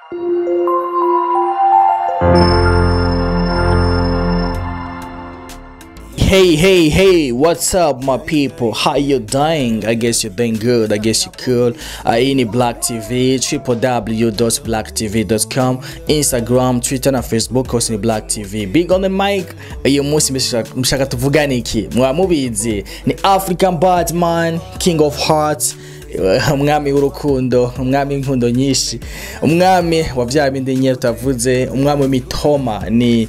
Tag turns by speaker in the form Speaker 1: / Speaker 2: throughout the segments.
Speaker 1: Hey, hey, hey, what's up, my people? How you doing? I guess you're doing good. I guess you're cool. Ini Black TV, www.blacktv.com, Instagram, Twitter na Facebook hose ni Black TV. Big on the mic. Uyu munsi mushaka tuvugane iki? Mwaba mubizi. Ni African Batman, King of Hearts, umwami w'urukundo, umwami w'inkundo nyinshi, umwami wa bya bindi nyine tutavuze, umwami w'imitoma ni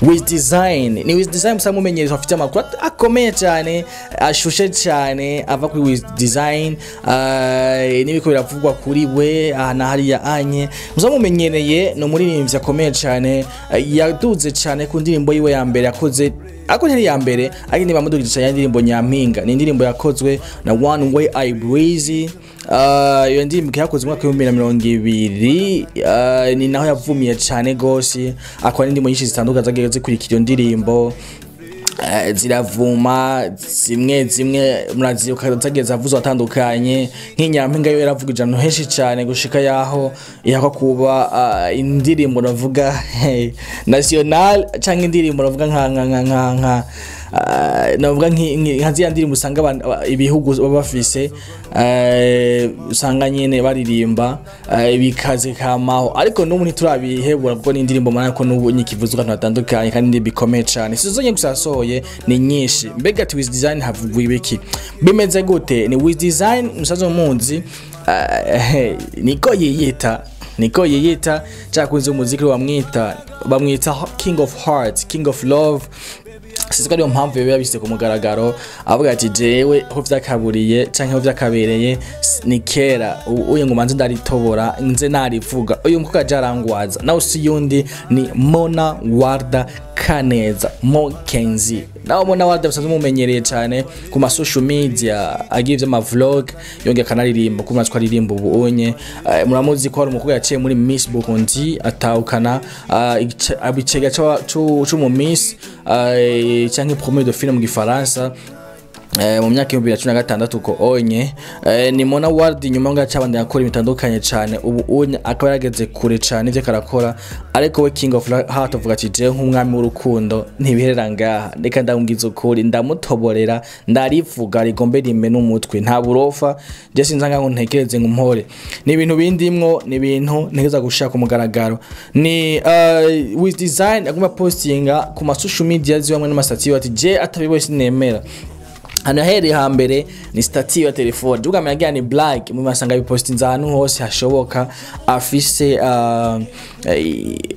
Speaker 1: Wiz Design. Ni Wiz Design musa mumenyereza, afite amakuru akomeye cyane, ashushe cyane ava kuri Wiz Design, n'ibiko biravugwa kuri we aha na hariya anye. Musa mumenyereye ni umuririmbyi akomeye cyane, yaduze cyane ku ndirimbo yiwe ya mbere yakoze, ariko ntiri ya mbere, ariko niba mudugije cyane indirimbo Nyampinga, ni indirimbo yakozwe na One Way I Breezy. Iyo ndirimbo yakozwe mu mwaka w'ibihumbi bibiri na mirongo ibiri, ni naho yavumiye cyane gose, akora n'indirimbo nyinshi zitandukanye zagiye zikurikira iyo ndirimbo. Ziravuma zimwe zimwe murazibuka zagiye zavuzwa atandukanye, nk'Inyampinga yo yaravugije ahantu henshi cyane gushika yaho ihakwa kuba indirimbo navuga national, canke indirimbo navuga nka nka nka nka nka navuga nka ziriya ndirimbo usanga ibihugu baba bafise, usanga nyene baririmba, bikaze kamaho, ariko n'ubu ntiturabihebura kuko ni indirimbo murabona ko n'ubu nyikivuzwa ahantu hatandukanye kandi indirimbo ikomeye cane. Si zo nyene gusa yasohoye, ni nyinshi. Mbega ati Wiz Design havugwa ibiki? Bimeze gute? Ni Wiz Design musaza muzi, niko yiyita, niko yiyita, cyakunze umuziki bamwita King of Hearts, King of Love. Sinzi ko ariyo mpamvu biba bishyize ku mugaragaro, avuga ati jewe ho vyakaburiye canke ho vyakabereye ni kera, uyu ngo manze ndaritobora nze narivuga. Uyu mukobwa jarangwaza nawe si yundi, ni Mona Warda Kaneza Mokenzi. Nawe Mona Warda musanzwe mumenyereye cyane ku ma social media, agiye ivyo vlog, yongeye akanaririmba ku matwi aririmba ubu unye. Muramuzi ko hari umukobwa yaciye muri Miss Burundi atahukana abicega c'umu Miss, canke premier dauphine mu gifaransa, mu myaka ibihumbi bibiri na cumi na gatandatu ko onye. Ni Mona Warda inyuma ngo acabandanya akora ibitandukanye cyane, ubu unye akaba yarageze kure cyane ivyo karakora, ariko we King of Heart avuga ati jewe nk'umwami w'urukundo ntibiherera ngaha, reka ndamubwiza ukuri, ndamutoborera, ndarivuga rigombe rime n'umutwe, nta burofa, je sinza ngaho ntekereze ngo mpore, ni ibintu bindimwo, ni ibintu ntegereza gushaka ku mugaragaro. Ni Wiz Design agomba postinga ku ma social media ziwe hamwe n'amasitati ati je atabiboye sinemera. Hano yahereye hambere ni statut ya telefone, ugamenya yagira ni blague, mu masanga bipostinze ahantu hose hashoboka, afise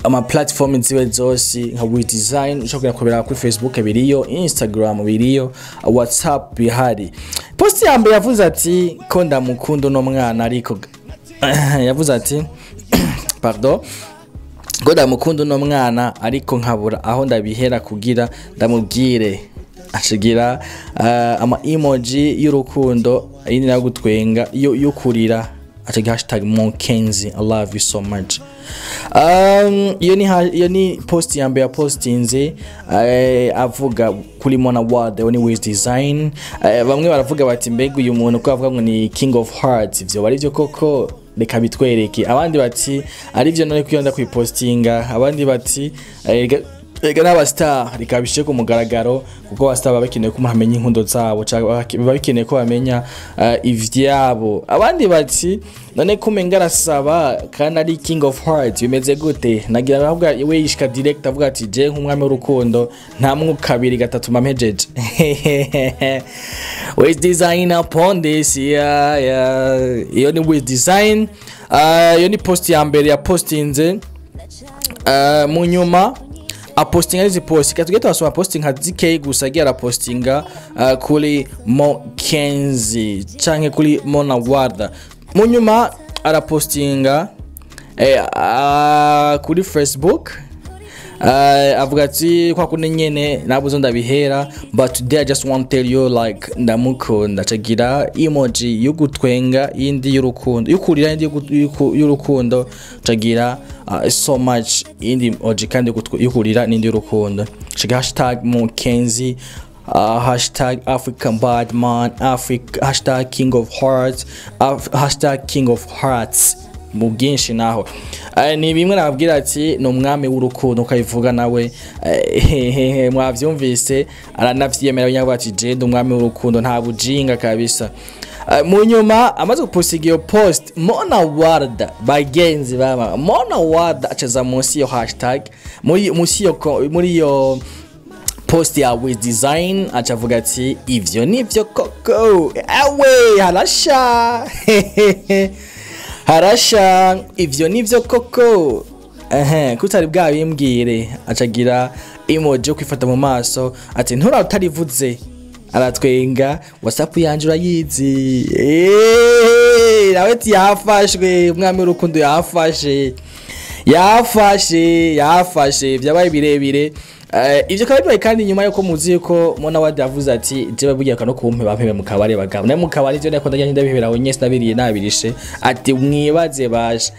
Speaker 1: ama platform ziwe zose nka Wiz Design, ushobora kubera kuri Facebook biriyo, Instagram biriyo, WhatsApp bihari. Post ya mbere yavuze ati ko ndamukunda no mwana, ariko yavuze ati pardon, ko ndamukunda no mwana ariko nkabura aho ndabihera kugira ndamubwire. Ashigira ama emoji y'urukundo, iyindi nayo gutwenga, yo kurira, acagira hashtag Mokenzi, I love you so much. Iyo ni post ya mbere yapostinze, avuga kuri Mona Warda, ni Wiz Design. Bamwe baravuga bati mbega uyu muntu ko avuga ngo ni King of Hearts, ivyo bari byo koko, reka bitwereke. Abandi bati ari byo none kuyonda kuyipostinga, abandi bati reka n'aba star reka bishe ku mugaragaro, kuko aba star baba bakeneye ko umuntu amenya inkundo zabo, canke baba bakeneye ko bamenya ivyabo. Abandi bati none ko umenga arasaba kandi ari King of Hearts, bimeze gute? Nagira aravuga we yishika direct avuga ati je nk'umwami w'urukundo nta mwe kabiri gatatu mampejeje. Wiz Design upon this, yeah, yeah. Iyo ni Wiz Design. Iyo ni post ya mbere ya postinze. Mu nyuma apostinga izi post, katugeta twasoma posting nka zikeye gusa, agiye arapostinga kuri Mokenzi canke kuri Mona Warda. Mu nyuma arapostinga kuri Facebook, avuga ati kwa kundi nyene nabuzo ndabihera, but today I just want to tell you like ndamukunda. Acagira emoji y'ugutwenga, iyindi y'urukundo, y'ukurira, iyindi y'urukundo, acagira so much, iyindi emoji kandi y'ukurira n'indi y'urukundo. Acagira hashtag Mokenzi, hashtag African Badman, Africa, hashtag King of Hearts, hashtag King of Hearts. Mu bwinshi naho ni bimwe nababwira ati ni umwami w'urukundo, ukabivuga nawe mwavyumvise, aranavyiyemera nyavuga ati je ndi umwami w'urukundo, nta bujinga kabisa. Mu nyuma amaze gupostinga iyo post, Mona Warda, bagenzi baba Mona Warda acaza munsi iyo hashtag, muri munsi iyo muri iyo post ya Wiz Design, acavuga ati ivyo nivyo koko, awe harasha harasha, ivyo nivyo koko, ehe kutari bwabimbwire. Acagira emoji yo kwifata mu maso, ati ntura utarivuze, aratwenga, WhatsApp yanje urayizi. Nawe ati yafashwe, umwami w'urukundo yafashe, yafashe, yafashe, byabaye birebire. Ivyo kaba bibaye kandi nyuma yuko muzi ko Mona Ward yavuze ati je babugiye no kumpe bampebe mu kabare bagabo, naye mu kabare ivyo nako ndajya ndabihebera aho nyese nabiriye nabirishe, ati mwibaze baje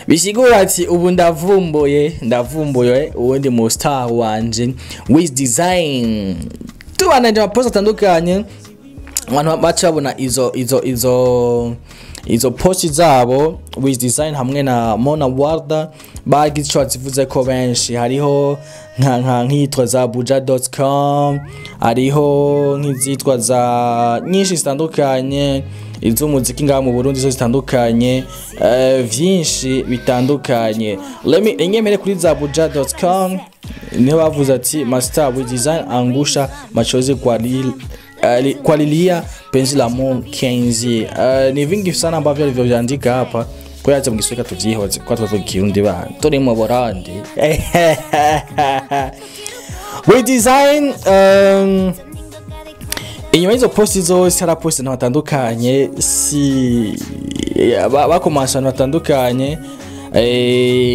Speaker 1: bisigura ati ubu ndavumbuye, ndavumbuye uwundi mu star wanje Wiz Design. Tubanaje amapost atandukanye, abantu baca babona izo post zabo Wiz Design hamwe na Mona Warda, bagize ico bazivuze ko benshi. Hariho nka nk'iyitwa za buja.com, hariho nk'izitwa za nyinshi zitandukanye, iz'umuziki ngaha mu Burundi zo zitandukanye, vyinshi bitandukanye. Let me inyemere kuri za buja.com, niho bavuze ati Master Wiz Design angusha machozi kwa lil kwa lilia penzi la Mo Kenzi. Ni vingi sana ambavyo alivyoandika hapa, kwa hiyo mu Giswahili tuvyihoze kwa tuvuga Kirundi bana turi mu Burundi. Wiz Design, inyuma y'izo posti zose hari posti ahantu hatandukanye, si bakomanse ahantu hatandukanye.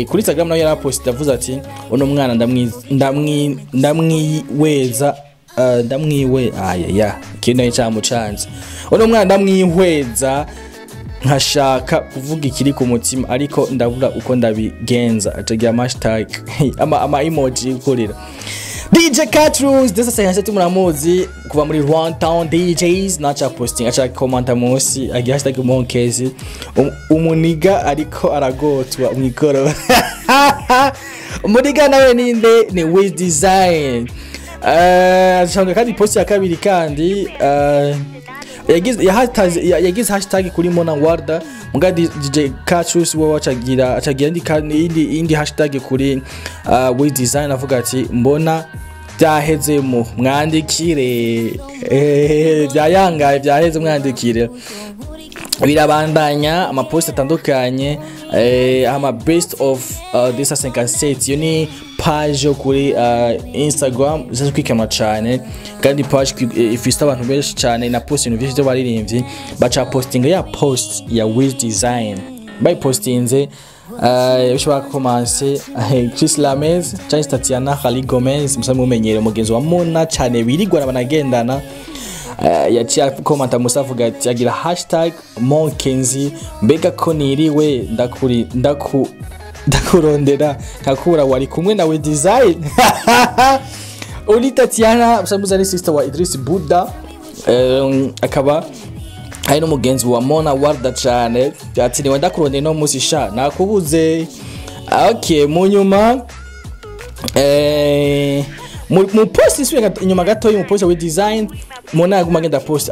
Speaker 1: Kuri Instagram nayo yaraposti, avuze ati uno mwana ndamwiweza, ndamwiwe aya ya ikindi nayo cyamucanze, uno mwana ndamwihweza nkashaka kuvuga ikiri ku mutima ariko ndabura uko ndabigenza, acagira ama hashtag ama emoji gukorera. DJ Catrus desa 57 muramuzi kuva muri One Town DJs, naca posting aca commenta munsi agira #Monkezi, umuniga ariko aragotwa mwikoro. Umuniga nawe ninde? Ni Wiz Design. Ashanga kandi post ya kabiri kandi yagize yagize hashtag kuri Mona Warda, muga DJ Catrus we acagira indi hashtag kuri Wiz Design, avuga ati mbona byaheze mu mwandikire, byayangaye byaheze mwandikire. Birabandanya amapost atandukanye, ama best of this 57, iyo ni page yo kuri Instagram isanzwe kwikanwa cyane, kandi page ifise abantu benshi cyane na post ibintu byinshi by'abaririmbyi, baca postinga ya post ya Wiz Design, bayipostinze bishobora komanse Chris Lamez cyangwa Tatiana Khali Gomez, musanzwe mumenyere umugenzi wa Mona cyane birigwana banagendana. Yaciye komanta musa avuga ati agira #Monkenzi, mbega ko niriwe ndakuri ndaku ndakurondera kakura wari kumwe na Wiz Design. Uri Tatiana musanzwe ari sister wa Idris Buddha, akaba hari n'umugenzi wa Mona Warda cyane, ati niwe ndakurondera no musi sha nakubuze. Okay, mu nyuma mu post isubiye inyuma gato y'umu post wa Design, Mona yaguma agenda post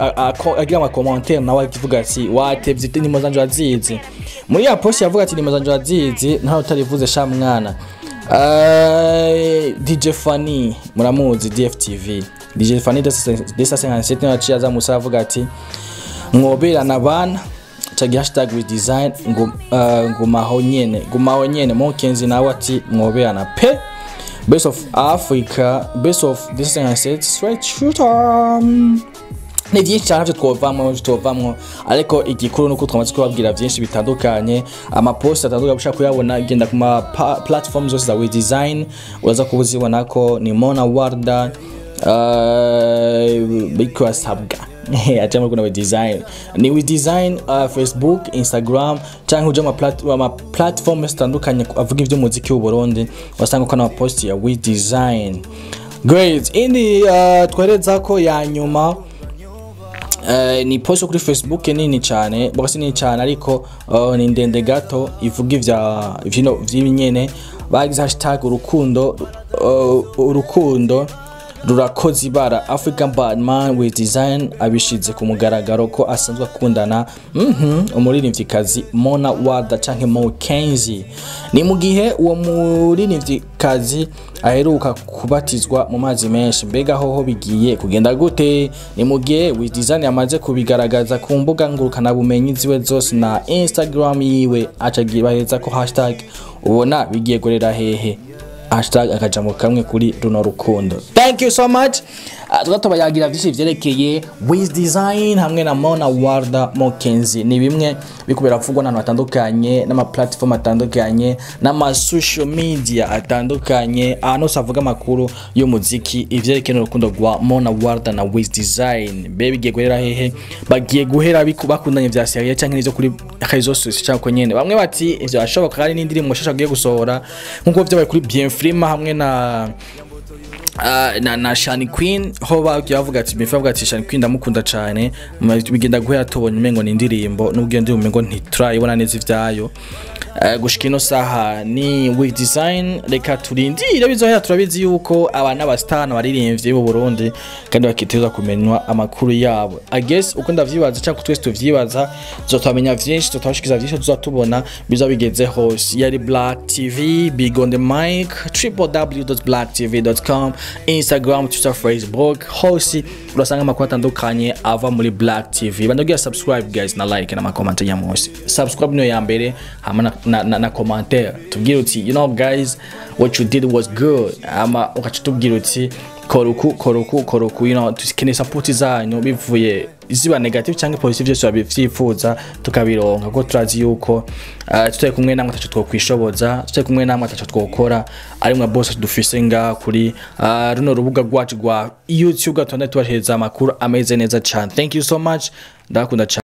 Speaker 1: agira ama commentaire nawe akivuga ati watevye ndimo zanje wazizi. Muri ya post yavuga ati ndimo zanje wazizi ntawe utarivuze sha mwana. DJ Fanny muramuzi, DFTV DJ Fanny desa 57 yaciye aza musa avuga ati mwoberana bana, cagira #WizDesign ngo ngumaho nyene, gumaho nyene. Mokenzi nawe ati mwoberana pe, best of Africa, best of this 57 straight shooter. Ni byinshi cyane byo twovamwo, ariko igikuru nuko twamaze kubabwira byinshi bitandukanye, amapost atandukanye ushaka kuyabona genda ku ma platforms zose za Wiz Design uraza kubuzibona ko ni Mona Warda bikwasabwa acha muri kuna Wiz Design, ni Wiz Design Facebook, Instagram cyangwa uje ama platforms zitandukanye avuga iby'umuziki w'u Burundi wasanga ko na post ya Wiz Design. Great, indi twereza ko ya nyuma Ni post kuri Facebook nini cyane, bose nini cyane, ariko ni ndende gato, ivuga ivya vino vy'inyene bagize hashtag urukundo, urukundo rurakoze ibara. African Badman Wiz Design abishize ku mugaragaro ko asanzwe akundana umuririmvyikazi Mona Warda canke Mo Kenzie. Ni mu gihe uwo muririmvyikazi aheruka kubatizwa mu mazi menshi. Mbega hoho bigiye kugenda gute? Ni mu gihe Wiz Design yamaze kubigaragaza ku mbuga ngurukanabumenyi ziwe zose na Instagram yiwe, aca baheza ko hashtag ubona bigiye gorera hehe, hashtag akajambo kamwe kuri runo rukundo. Thank you so much. Tuba yagira vyinshi vyerekeye Wiz Design hamwe na Mona Warda Mokenzi. Ni bimwe bikubera vugwa n'ahantu hatandukanye, n'ama platform atandukanye, n'ama social media atandukanye, ahantu hose havuga amakuru y'umuziki, ivyerekeye n'urukundo rwa Mona Warda na Wiz Design. Mbe bigiye guhera hehe? Bagiye guhera bakundanye vya sérieux canke n'ivyo kuri réseaux sociaux canke nyene? Bamwe bati ivyo ashoboka kandi n'indirimbo nshasha agiye gusohora, nkuko vyabaye kuri Bienfrima hamwe na Shani Queen, ho bagiye bavuga ati, Bienfrima bavuga ati Shani Queen ndamukunda cane. Bigenda guhera tubonye umengo ni indirimbo, nubwo iyo ndirimbo umengo ntiturayibona neza ivyayo. Gushika ino saha ni Wiz Design. Reka turindire bizohera. Turabizi yuko aba n'abastar, abaririmbyi b'u Burundi, kandi bakiteza kumenywa amakuru yabo. I guess uko ndavyibaza cyangwa twese tuvyibaza, tuzotamenya vyinshi, tutawashikiza vyinshi, tuzatubona biza bigeze hose. Yari Black TV, Big on the mic, www.blacktv.com, Instagram, Twitter, Facebook, hose urasanga amakuru atandukanye ava muri Black TV. Bandogira subscribe guys, na like na comment ya munsi. Subscribe niyo ya mbere, hama na commentaire tubwire uti "You know guys, what you did was good", ama ukaca tubwira uti "Koruku, koruku, koruku." Tukeneye support zanyu, bivuye ziba negative cyangwa positive, byose babivyifuza tukabironka, kuko turazi yuko tutari kumwe namwe ataco twokwishoboza, tutari kumwe namwe ataco twokora. Ari mwe bose dufise nga kuri runo rubuga rwacu rwa YouTube, gatonda tubashiriza amakuru ameze neza cyane. Thank you so much, ndakunda cyane.